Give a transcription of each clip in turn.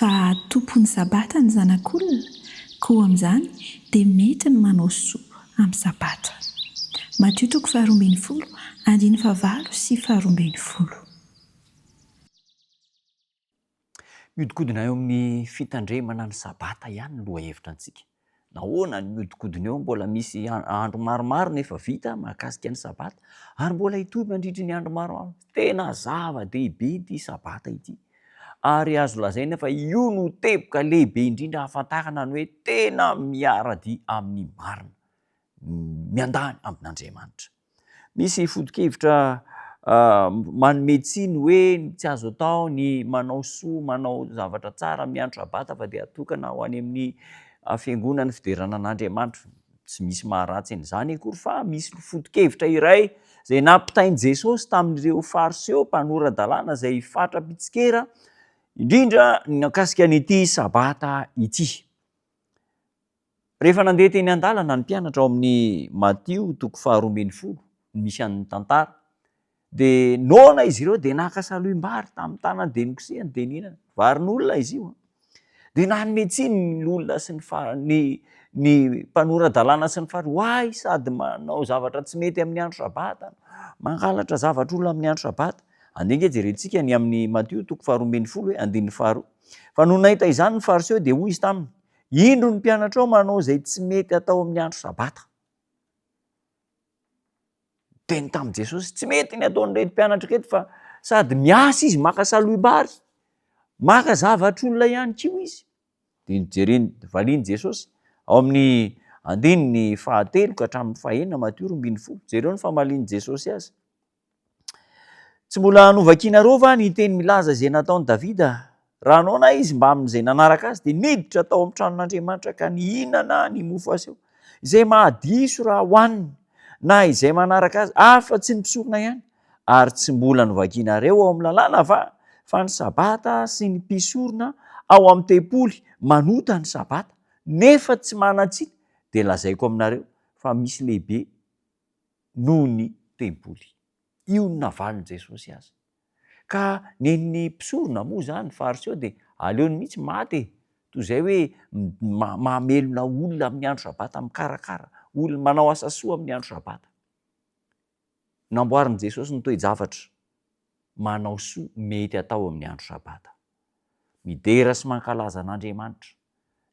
Fa Tompon'ny Sabata ny Zanak'olona, koa amin'izany dia mety ny manao soa amin'ny Sabata. Matio toko faharoa ambin'ny folo, andininy fahavalo sy faharoa ambin'ny folo. Mihodinkodina eo amin'ny fitandremana ny Sabata ihany ny lohahevitra antsika. Nahoana no mihodinkodina eo? Mbola misy andro maromaro nefa vita mahakasika ny Sabata, ary mbola hitohy mandritry ny andro maromaro. Tena zava-dehibe ity Sabata ity, ary azo lazaina fa io no teboka lehibe indrindra ahafantarana ny hoe tena miara-dia amin'ny marina, miandany amin'Andriamanitra. Misy foto-kevitra manome tsiny hoe tsy azo atao ny manao soa, manao zavatra tsara amin'ny andro sabata fa dia atokana ho any amin'ny fiangonana fiderana an'Andriamanitra. Tsy misy maharatsy an'izany akory fa misy foto-kevitra iray izay nampitain'i Jesosy tamin'ireo Fariseo mpanora-dalàna izay fatra-pitsikera indrindra ny nakasika an'ity sabata ity. Rehefa nandeha teny an-dalana ny mpianatra ao amin'ny Matio toko faharoa ambin'ny folo, ny misy an'ny tantara, dia noana izy ireo dia naka salohim-bary tamin'ny tanany dia nokosehany dia nihinana. Varin'olona izy io an. Dia nanome tsiny ny olona sy ny fa- ny ny mpanora-dalàna sy ny fary, hoay sady manao zavatra tsy mety amin'ny andro sabata, mangalatra zavatr'olona amin'ny andro sabata. Andeha ange jerentsika ny amin'ny Matio toko faharoa ambin'ny folo e, andininy faharoa. Fa nony nahita izany ny Fariseo dia hoy izy taminy, Indro ny mpianatrao manao izay tsy mety atao amin'ny andro sabata. Niteny tamin'i Jesosy, tsy mety ny ataon'ireto mpianatra ireto fa sady miasa izy maka salohim-bary, maka zavatr'olona ihany koa izy. Dia nojereny, valian'i Jesosy ao amin'ny andininy fahatelo ka hatramin'ny fahenina, Matio 12. Jereo ny famalian'i Jesosy azy. Tsy mbola novakianareo va ny teny milaza izay nataon'i Davida? Raha noana izy mbamin'izay nanaraka azy, dia niditra tao amin'ny tranon'Andriamanitra ka nihinana ny mofo aseho, izay mahadiso raha hohaniny, na izay manaraka azy, afa-tsy ny mpisorona ihany. Ary tsy mbola novakianareo ao amin'ny lalàna va fa ny Sabata sy ny mpisorona ao amin'ny tempoly manota ny Sabata, nefa tsy manan-tsiny? Dia lazaiko aminareo fa misy lehibe noho ny tempoly. Io no navalin'i Jesosy azy. Ka nen'ny mpisorona moa izany, Fariseo, dia aleony mihitsy maty e! Toy izay hoe mamelona olona amin'ny andro sabata, mikarakara olona, manao asa soa amin'ny andro sabata. Namboarin'i Jesosy ny toe-javatra manao soa mety atao amin'ny andro sabata. Midera sy mankalaza an'Andriamanitra.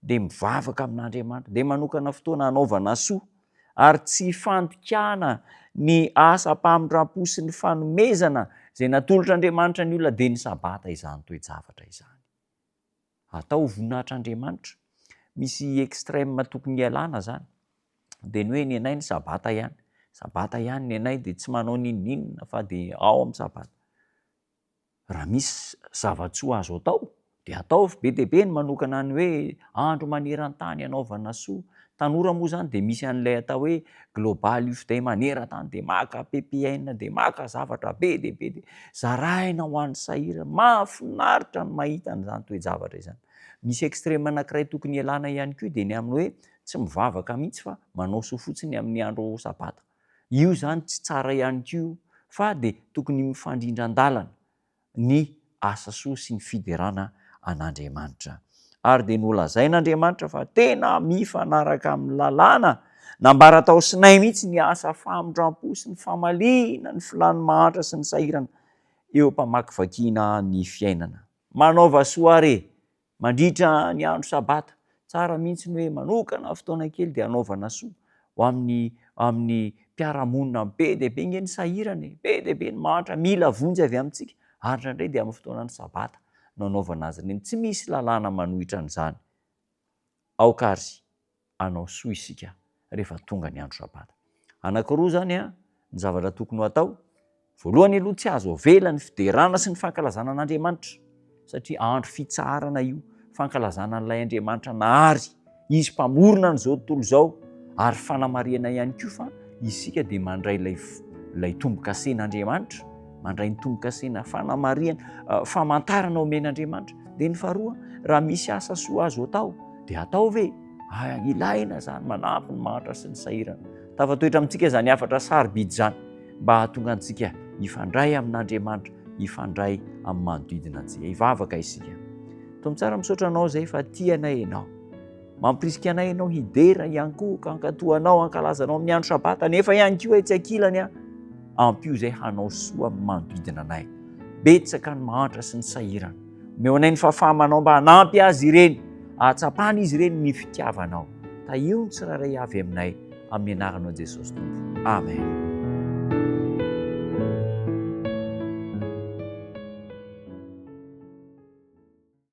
dia mivavaka amin'Andriamanitra, dia manokana fotoana hanaovana soa, ary tsy fandikana ny asam-pamindram-po sy ny fanomezana izay natolotr'Andriamanitra ny olona dia ny Sabata izany toe-javatra izany. Atao ho voninahitr'Andriamanitra. Misy extrême tokony hialana izany. Dia ny hoe ny anay ny Sabata ihany. Sabata ihany ny anay dia tsy manao n'inon'inona fa dia ao amin'ny Sabata. Raha misy zava-tsoa azo atao dia ataovy, be dia be ny manokana ny hoe andro maneran-tany hanaovana soa, tanora moa izany dia misy an'ilay atao hoe global youth day maneran-tany dia maka ppn dia maka zavatra be dia be dia zaraina ho an'ny sahirana, mahafinaritra ny mahita an'izany toe-javatra izany. Misy extreme anankiray tokony hialana ihany koa dia ny amin'ny hoe tsy mivavaka mihitsy fa manao soa fotsiny amin'ny andro sabata. Io izany tsy tsara ihany koa fa dia tokony mifandrindran-dalana ny asa soa sy ny fiderana an'Andriamanitra. Ary dia nolazain'Andriamanitra fa tena mifanaraka amin'ny lalàna nambara tao Sinay mihitsy ny asa famindram-po sy ny famaliana ny filàn'ny mahantra sy ny sahirana eo am-pamakivakiana ny fiainana. Manaova soa àry e! Mandritra ny andro sabata, tsara mihitsy ny hoe manokana fotoana kely dia hanaovana soa ho amin'ny amin'ny mpiara-monina. Be dia be nge ny sahirana e, be dia be ny mahantra mila vonjy avy amintsika, ary indraindray dia amin'ny fotoanan'ny sabata no anaovana azy ireny. Tsy misy lalàna manohitra an'izany. Aoka ary hanao soa isika rehefa tonga ny andro sabata. Anankiroa izany ny zavatra tokony ho atao. Voalohany aloha tsy azo avela ny fiderana sy ny fankalazana an'Andriamanitra satria andro fitsaharana io, fankalazana an'ilay Andriamanitra nahary, izy mpamorona an'izao tontolo izao ary fanamarihana ihany koa fa isika dia mandray ilay ilay tombokasen'Andriamanitra, mandray ny tombokasena fanamarihana, famantarana omen'Andriamanitra. Dia ny faharoa, raha misy asa soa azo atao dia atao ve? Ah, ilaina izany manampy ny mahantra sy ny sahirana. Tafatoetra amintsika izany hafatra sarobidy izany mba hahatonga antsika hifandray amin'Andriamanitra, hifandray amin'ny manodidina antsika. Hivavaka isika. Tompo tsara misaotra anao izay fa tia anay ianao. Mampirisika anay ianao hidera, hiankohoka, hankatò anao, hankalaza anao amin'ny andro sabata, nefa ihany koa etsy ankilany a, ampio izay hanao soa amin'ny manodidina anay. Betsaka ny mahantra sy ny sahirana. Omeo anay ny fahafaha-manao mba hanampy azy ireny, hahatsapana izy ireny ny fitiavanao. Tahio ny tsirairay avy aminay, amin'ny anaranao Jesosy Tompo. Amen.